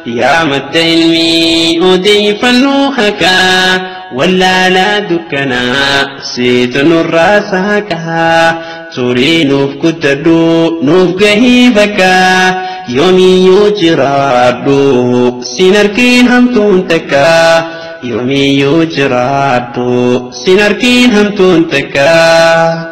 Yaa madda ilmii odeeffannoo haqaa, wallaalaa dukkanaa seetu nurraa saaqaa. Turii nuuf guddadhu, nuuf gahii bakkaa, yoomiyyuu jiraadhu sin arkiin hamtuun takkaa. Yoomiyyuu jiraadhu sin arkiin hamtuun takkaa.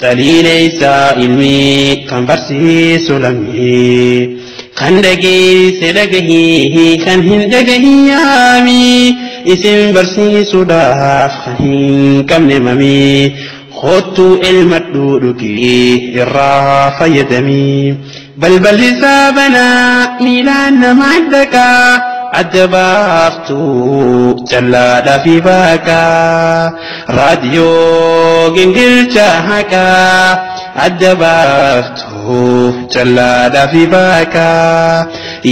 Taliila isaa ilmii kan barsiisu lammii, kan dhageesse dhagahii, kan hin dhagahin yaamii, isin barsiisuudhaaf kan hin qabne mamii. Kottuu elmadhuu dhugii irraa fayyadamii. Balballi isaa banaa miilaan namaan dhaqaa, adda baaftuu callaadhaa fi baaqaa. Raadiyoo Gingilchaa Haqaa, adda baaftuu callaadhaa fi baaqaa.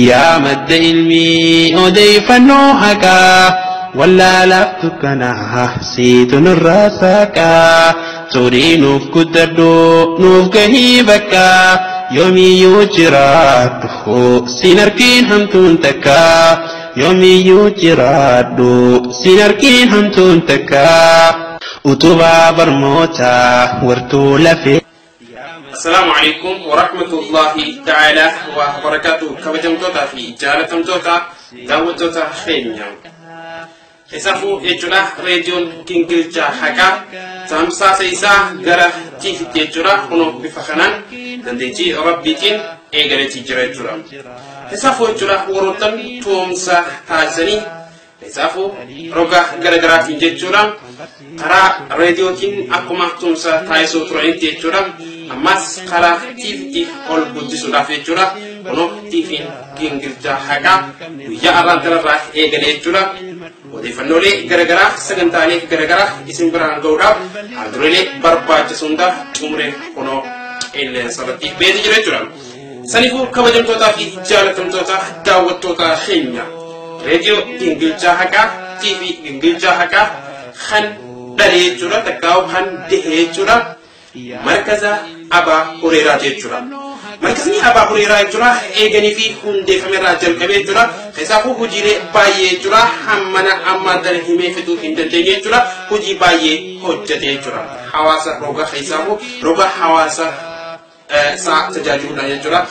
Yaa madda ilmii odeeffannoo haqaa, wallaalaaf dukkanaa siitu nurraa saaqaa. Turii nuuf guddadhu, nuuf gahii bakkaa, yoomiyyuu jiraadhu sin arkiin hamtuun takkaa. Yoomiyyuu jiraadhu sin arkiin hamtuun takkaa. Utubaa barnootaa wartuu lafee. Assalaamu alaikum wa rahmatullahi ta'ala wa barakaatuh. Kabajamtootaa fi jaalatamtoota daawwattoota keenya. Isaafuu jechuudha, reediyoon Gingilchaa Haqaa tamsaasa isaa gara tiifitti jechuudha kunoo bifa kanaan dandeettii rabbiitiin eegaleetii jira jechuudha. Isaafuu jechuudha, warroottan toomsa taasisanii isaafuu roga garaagaraatiin jechuudha karaa reediyootiin akkuma tumsa taasisuu turanitti jechuudha ammas karaa tiifitti ol guddisuudhaaf jechuudha kunoo tiifiin Gingilchaa Haqaa guyyaa har'aan tanarraa eegale jechuudha. Odeeffannoolee garaagaraa, sagantaalee garaagaraa isin biraan ga'uudhaaf haaldureelee barbaachisu hunda xumuree kunoo qilleensa irratti beekee jira jechuudha. Saniifuu kabajamtootaa fi jaalatamtoota daawwattoota keenya, reediyoo Gingilchaa Haqaa, TV Gingilchaa Haqaa kan dhalee jechuudha, takkaa'u kan dehee jechuudha, markaza Abaa Hureeraa jechuudha. Markazni Abaa Hureeraa jechuudha eeganii fi hundeeffamerraa jalqabee jechuudha. Keessaafuu hojiilee baay'ee jechuudha hammana ammaa tana himee fixuu hin dandeenye jechuudha, hojii baay'ee hojjete jechuudha. Hawaasa roga keessaafuu roga hawaasa isaa tajaajiluudhaan jechuudha.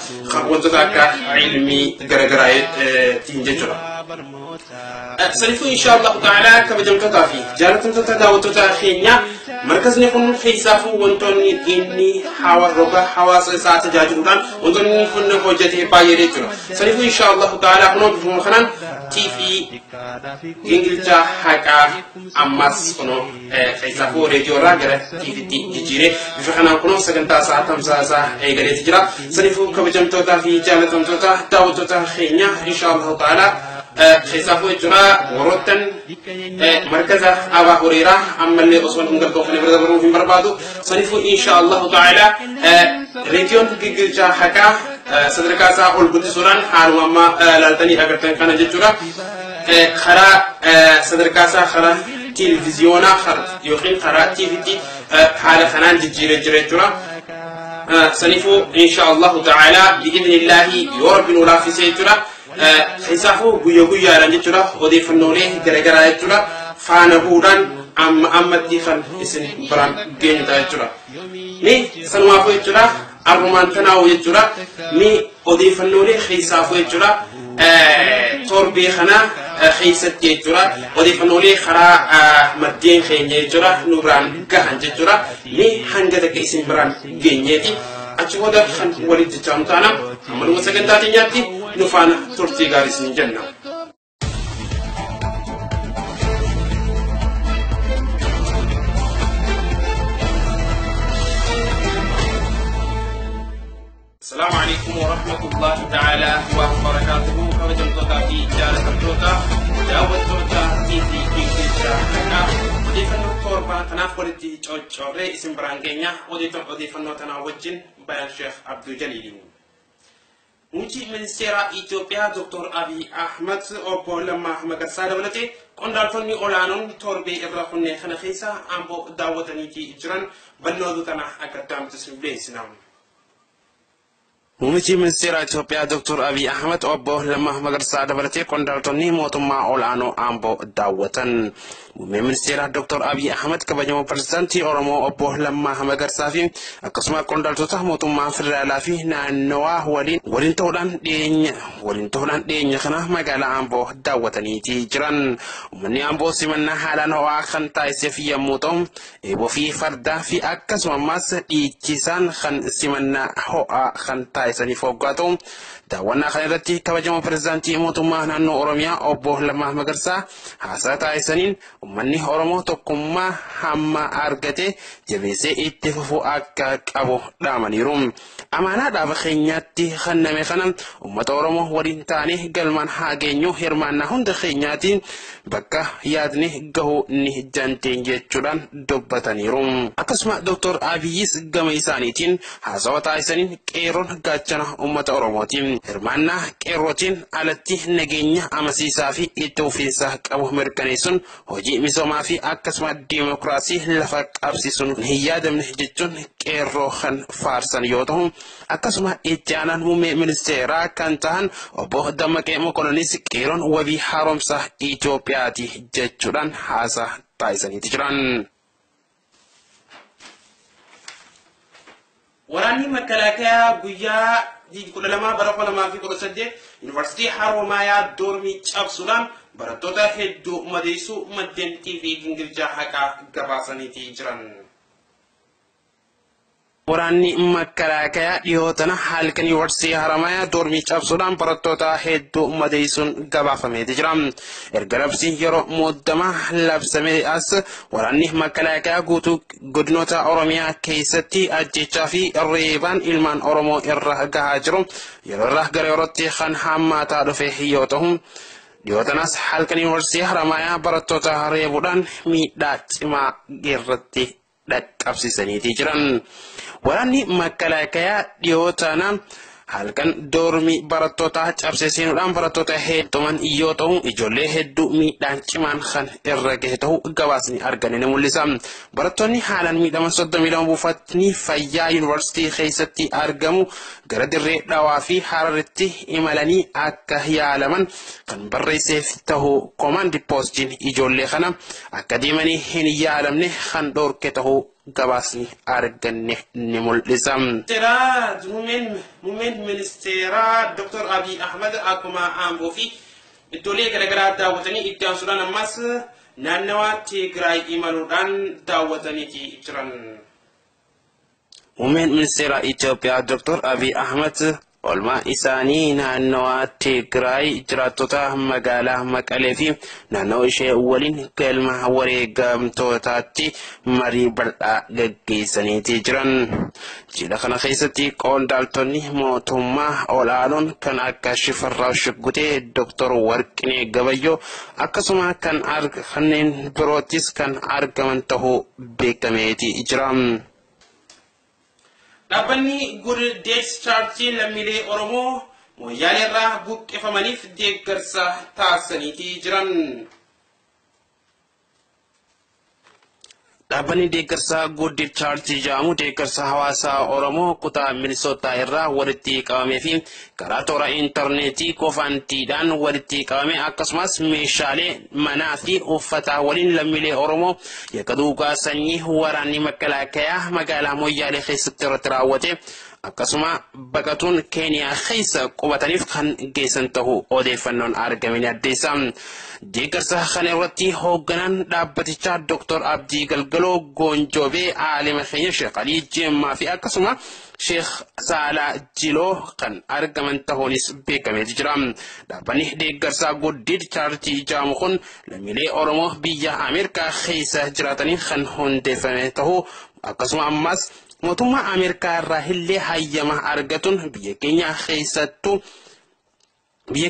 Wantoota akka ilmii garaagaraatiin jechuudha. Saniifuu insha Allahu ta'ala, kabajamtootaa fi jaalatamtoota daawwattoota keenya, markazni kun keessaafuu wantoonni inni roga hawaasa isaa tajaajiluudhaan wantoonni inni kun hojjete baay'ee jechuudha. Saniifuu insha Allahu ta'ala kunoo bifuma kanaan TV Gingilchaa Haqaa ammas kunoo keessaafuu reediyoo irraa gara TVtti jijjiiree bifa kanaan kunoo sagantaa isaa tamsaasaa eegaleeti jira. Saniifuu kabajamtootaa fi jaalatamtoota daawwattoota keenya, insha Allahu ta'ala keessaafuu jechuudha warroottan markaza Abaa Hureeraa ammallee osoo hin galtoofne bira dabaruu hin barbaadu. Saniifuu insha Allahu ta'ala reediyoon Gingilchaa Haqaa sadarkaa isaa ol guddisuudhaan haaluma ammaa laaltanii agartan kana jechuudha. Karaa sadarkaa isaa karaa televiziyoonaa yookiin karaa TVtti haala kanaan jijjiiree jira jechuudha. Saniifuu insha Allahu ta'ala bi'idhnillaahi yoo rabbi nu laaffise jechuudha. Keessaafuu guyyaa guyyaadhaan jechuudha odeeffannoolee garaagaraa jechuudha faana bu'uudhaan amma ammatti kan isin biraan geenyu ta'a jechuudha. Ni sanumaafuu jechuudha arrumaan tanaa'u jechuudha ni odeeffannoolee keessaafuu jechuudha torbee kana keessatti jechuudha odeeffannoolee karaa maddeen keenya jechuudha nu biraan gahan jechuudha ni hanga takka isin biraan geenyeeti. Achi booda kan walitti jechaamu taana amma dhuma sagantaa keenyaatti nu faana turtii gaarii isin jenna. السلام عليكم ورحمة الله تعالى وبركاته. kabajamtootaa fi jaalatamtoota daawwattoota TV Gingilchaa Haqaa, odeeffannoo torbaan kanaaf walitti coccorree isin biraan keenya odeeffannoo tanaa wajjin Bayaan Sheekh Abdul Jaliili. Muummichi ministeera Itoophiyaa Dr. Abiy Ahmad obbo Lammaa Magarsaa dabalatee qondaaltonni olaanoon torbee irra kunneen kana keessa Amboo daawwataniitii jiran. Bal'ootu tana akka daamtu isin beeksina. Muummichi ministeera Itoophiyaa Dr. Abiy Ahmed obbo Lammaa Magarsaa dabalatee qondaaltonni mootummaa ol'aanoo Amboo daawwatan. Muummeen ministeera Dr. Abiy Ahmed kabajamoo pirezidaantii Oromoo obbo Lammaa Magarsaa fi akkasuma qondaaltota mootummaa federaalaa fi naannawaa waliin ta'uudhaan dhiyeenya kana magaalaa Amboo daawwataniiti jiran. Uummanni Amboo simannaa haalaan ho'aa kan taasiseef yommuu ta'u, eeboo fi fardaa fi akkasuma ammas dhiichisaan kan simannaa ho'aa kan taasisaniif hoggaa ta'u, daawwannaa kana irratti kabajamoo pirezidaantii mootummaa naannoo Oromiyaa obbo Lammaa Magarsaa haasaa taasisaniin uummanni Oromoo tokkummaa hamma argate jabeessee itti fufuu akka qabu dhaamaniiru. Amaanaa dhaaba keenyaatti kenname kana uummata Oromoo waliin taanee galmaan haa geenyu, hirmaannaa hunda keenyaatiin bakka yaadni gahu ni dandeenya jechuudhaan dubbataniiru. Akkasuma Dr. Abiyyis gama isaaniitiin haasawa taasisaniin qeerroon gaachana uummata Oromooti. Hirmaannaa qeerrootiin alatti nageenya amansiisaa fi itti fufiinsa qabu mirkaneessuun hojii misoomaa fi akkasuma diimokiraasii lafa qabsiisuun hin yaadamne jechuun qeerroo kan faarsan yoo ta'u, akkasuma itti aanaan muummee ministeeraa kan ta'an obbo Dammaqee Mokonnonis qeerroon wabii haaromsa Itoophiyaati jechuudhaan haasaa taasisaniiti jiran. Waraanni makalaakaa guyyaa 12 bara 2018 Yuunivarsiitii Haroomayaa doormii cabsuudhaan barattoota hedduu madeessuu maddeen TV Gingilchaa Haqaa gabaasaniiti jiran. Waraanni makalaakaa dhiyoo tana halkan Yuunivarsiitii Haroomayaa doormii cabsuudhaan barattoota hedduu madeessuun gabaafameeti jira. Erga labsi yeroo muuddamaa labsamee as waraanni makalaakaa guutuu godinoota Oromiyaa keessatti ajjechaa fi reebaan ilmaan Oromoo irra gahaa jiru yeroo irraa gara yerootti kan hammaataa dhufe yoo ta'u, dhiyoo tanas halkan Yuunivarsiitii Haramayaa barattoota reebuudhaan miidhaa cimaa irratti dhaqqabsiisaniiti jiran. Waraanni makalaakaa dhiyoo tana halkan doormii barattoota cabsee seenuudhaan barattoota hedduman yoo ta'u, ijoollee hedduu miidhaan cimaan kan irra gahe ta'uu gabaasni argame ni mul'isa. Barattoonni haalaan miidhaman 32 buufatni fayyaa yuunivarsiitii keessatti argamu gara dirree dhawaa fi Hararitti imalanii akka yaalaman kan barreesseef ta'uu koomaandi poostiin ijoollee kana akka deemanii hin yaalamne kan dhorke ta'uu gabaasni arganne ni mul'isa. Muummeen ministeeraa Dr. Abiy Ahmed akkuma Amboo fi iddoolee garaagaraa daawwatanii itti aansuudhaan ammas naannawaa Tigraay imaluudhaan daawwataniiti jiran. Muummeen ministeera Itoophiyaa Dr. Abiy Ahmed oolmaa isaanii naannawaa Tigraay jiraattota magaalaa Maqalee fi naannoo ishee waliin galma wareegamtootaatti marii bal'aa gaggeessaniiti jiran. Jila kana keessatti qondaaltonni mootummaa ol'aanoon kan akka Shifarraa Shiggutee, Dr. Warqinee Gabayyoo akkasuma kan kanneen biroottis kan argaman ta'uu beekameeti jira. Dhaabbanni Good Deeds Charity lammiilee Oromoo Moyyaalee irraa buqqifamaniif deeggarsa taasisaniiti jiran. Dhaabbanni deeggarsaa Good Deeds Charity jedhamu deeggarsa hawaasaa Oromoo kutaa Minisootaa irraa walitti qabamee fi karaa toora intarneetii kofantiidhaan walitti qabame akkasumas meeshaalee manaa fi uffata waliin lammiilee Oromoo yakka duugaa sanyii waraanni makalaakaa magaalaa Moyyaalee keessatti irratti raawwate akkasuma baqatuun Keeniyaa keessa qubataniif kan geessan ta'uu odeeffannoon argame ni addeessa. Deeggarsa kana irratti hoogganaan dhaabbatichaa Dr. Abdii Galgaloo Goonjoobee aalima keenya Sheekh Alii Jimmaa fi akkasuma Sheekh Saalaa Jiloo kan argaman ta'uunis beekameeti jira. Dhaabbanni deeggarsaa Good Deeds Charity jedhamu kun lammiilee Oromoo biyya Ameerikaa keessa jiraatanii kan hundeeffame ta'uu akkasuma ammas mootummaa Ameerikaa irraa illee hayyama argatuun biyya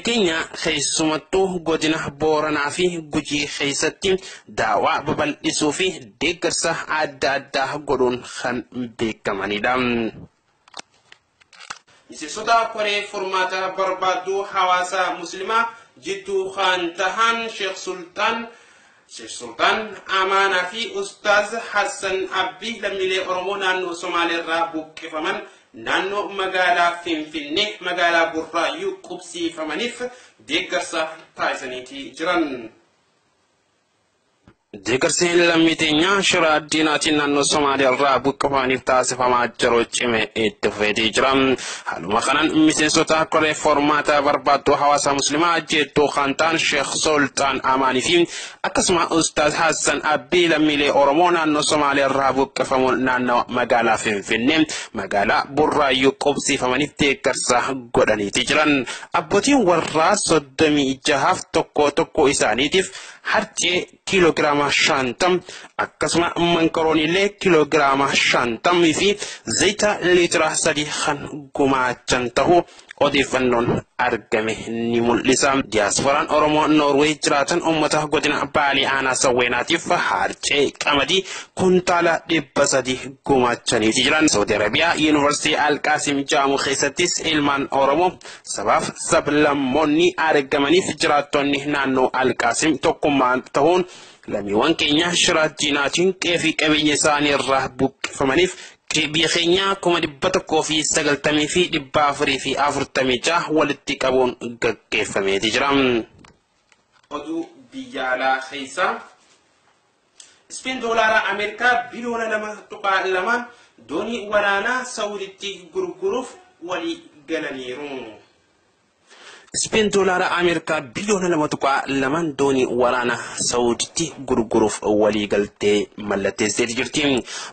keenya keessumattuu godina Booranaa fi Gujii keessatti daawaa babal'isuu fi deeggarsa adda addaa godhuun kan beekamanidha. Miseensota koree furmaata barbaaddu hawaasa muslimaa jidduu kan tahan Sheekh Sultaan Amaanaa fi Ustaaz Hassan Abbii lammiilee Oromoo naannoo Somaaleerraa buqqifaman naannoo magaalaa Finfinnee magaalaa Burraayyuu qubsiifamaniif deeggarsa taasisaniitii jiran. Deeggarsi lammii teenyaa shira diinaatiin naannoo Somaaliyaa irraa buqqifamaniif taasifamaa jiru cime itti fufeetii jira. Haaluma kanaan miseensota koree formaata barbaaddu hawaasa muslimaa jettuu kan ta'an Sheekh Sultaan Amaanii fi akkasuma Ustaaz Hassan Abbii lammiilee Oromoo naannoo Somaaliyaa irraa buqqifamuun naannoo magaalaa Finfinnee magaalaa Burraayyuu qubsiifamaniif deeggarsa godhaniitii jiran. Abbootiin warraa 36 tokko tokko isaaniitiif harcee kiiloogiraama 50 akkasuma mankarooniilee kiiloogiraama 50 fi zayita liitira 3 kan gumaachan ta'uu odeeffannoon argame ni mul'isa. Diyaaspooraan Oromoo Noorweey jiraatan uummata godina Baalee aanaa Sawweenaatiif harcee qamadii kuntaala 300 gumaachaniiti jiran. Saudi Arabiyaa Yuunivarsiitii Alqaasim Jaamu keessattis ilmaan Oromoo sabaaf sablammoonni argamaniif jiraattonni naannoo Alqaasim tokkummaan ta'uun lammiiwwan keenya shira diinaatiin qe'ee fi qabeenya isaanii irraa buqqifamaniif biyya keenya 190,446 walitti qabuun gaggeeffameeti jira. Oduu biyya alaa keessaa Ispeen doolaara Ameerikaa biliyoona 2.2 doonii waraanaa Saawuditti gurguruuf walii galaniiru. Ispeen doolaara Ameerikaa biliyoona 2.2 doonii waraanaa Saawuditti gurguruuf walii galtee mallatteessitee jirti.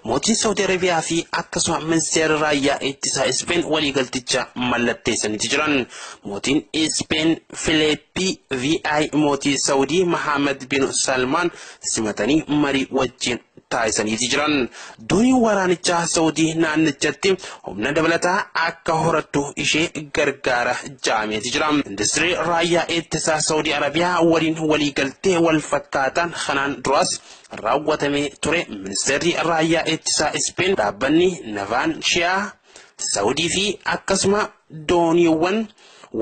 Mootiin Saawudi Arabiyaa fi akkasuma ministeerri raayyaa ittisaa Ispeen walii galticha mallatteessaniiti jiran. Mootiin Ispeen Filiippii VI mootii Saawudii Mahammad bin Salmaan simatanii marii wajjin taasisaniiti jiran. Dooniin waraanichaa Saawudii naannichatti humna dabalataa akka horattu ishee gargaara jaameeti jira. Industirii raayyaa ittisaa Saawudii Arabiyaa waliin waliigaltee wal fakkaataan kanaan duras raawwatamee ture. Ministeerri raayyaa ittisaa Ispeen dhaabbanni Navaanshiyaa Saawudii fi akkasuma dooniiwwan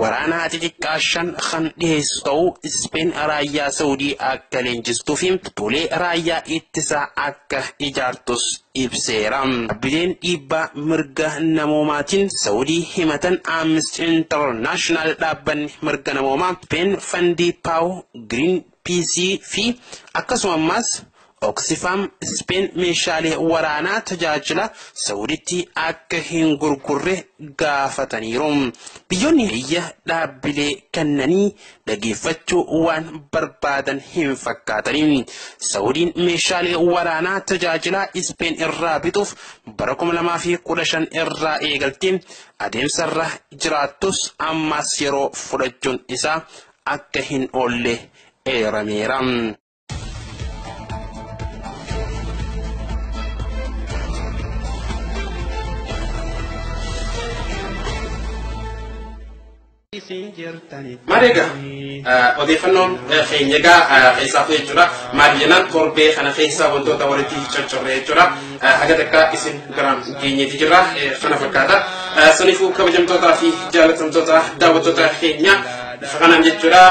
waraanaa xixiqqaa 5 kan dhiyeessu ta'uu Ispeen raayyaa Saawudii akka leenjistuu fi tolee raayyaa ittisaa akka ijaartus ibseera. Dhaabbileen dhiibbaa mirga namoomaatiin Saawudii himatan Amnesty International dhaabbanni mirga namoomaa Ispeen Fandii Paaw Giriin Piisii fi akkasuma ammaas Oxfam Ispeen meeshaalee waraanaa tajaajila Saawuditti akka hin gurgurre gaafataniiru. Biyyoonni biyya dhaabbilee kennanii dhageeffachuu waan barbaadan hin fakkaatani. Saawudiin meeshaalee waraanaa tajaajila Ispeen irraa bituuf bara 2015 irraa eegaltee adeemsarra jiraattus ammas yeroo fudhachuun isaa akka hin oolle eerameera. Maal egaa odeeffannoon keenya egaa keessaaf jechuudha. Maal jennaan torbee kana keessa wantoota walitti coccorree jechuudha. Haga takka isin biraan geenyeeti jirra. Kana fakkaata. Saniifuu kabajamtootaa fi jaalatamtoota daawwattoota keenya bifa kanaan jechuudha.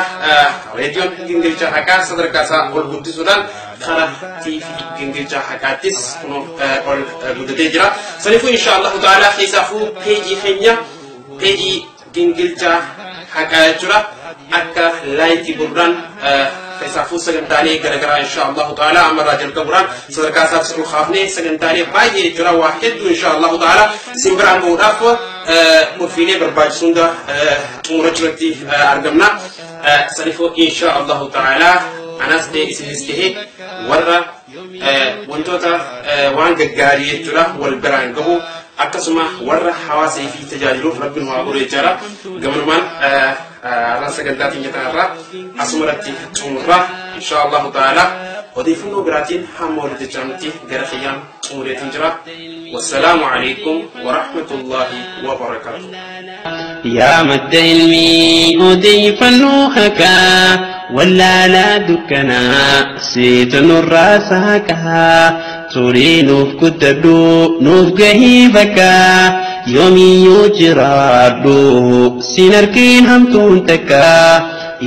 Reediyoon Gingilchaa Haqaa sadarkaa isaa ol guddisuudhaan karaa TV Gingilchaa Haqaattis kunoo ol guddatee jira. Saniifuu insha Allahu ta'ala keessaafuu peejii keenya peejii Gingilchaa Haqaa jechuudha. Akka laayikii godhuudhaan keessaafuu sagantaalee garaagaraa insha Allahu ta'ala ammarraa jalqabuudhaan sadarkaa isaatti ol kaafnee sagantaalee baay'ee jechuudha waa hedduu insha Allahu ta'ala isin biraan gahuudhaaf murfiilee barbaachisu hunda xumurachuu irratti argamna. Saniifuu insha Allahu ta'ala anas ta'e isinis ta'e warra wantoota waan gaggaarii jechuudha wal biraan gahu akkasuma warra hawaasa fi tajaajiluuf rabbiin waa godhu jechaadha. Gamanumaan har'a sagantaa keenya kanarraa asuma irratti xumurra insha Allahu ta'ala odeeffannoo biraatiin hamma walitti jechaanutti gara kiyyaan xumureetiin jira. Wassalaamu alaikum wa rahmatullahi wa barakaatuh. Yaa madda ilmii odeeffannoo haqaa wallaalaa dukkanaa seeta nurraa saaqaa turii nuuf guddadhu nuuf gahii bakkaa yoomiyyuu jiraadhu sin argiin hamtuun takkaa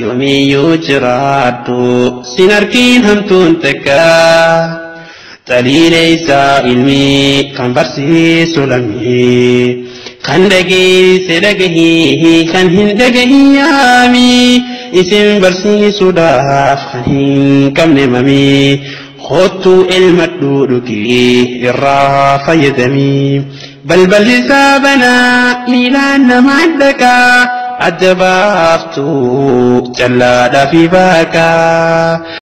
yoomiyyuu jiraadhu sin argiin hamtuun takkaa. Xaliilee isaa ilmii kan barsiisu lammii. Kan dhageesse dhagahii, kan hin dhagahin yaami, isin barsiisuudhaaf kan hin qabne mamii. Kottuu ilmadhuu dhugii irraa fayyadamii. Balballi isaa banaa miilaan namaan dhaqaa, adda baaftuu callaadhaa fi baaqaa.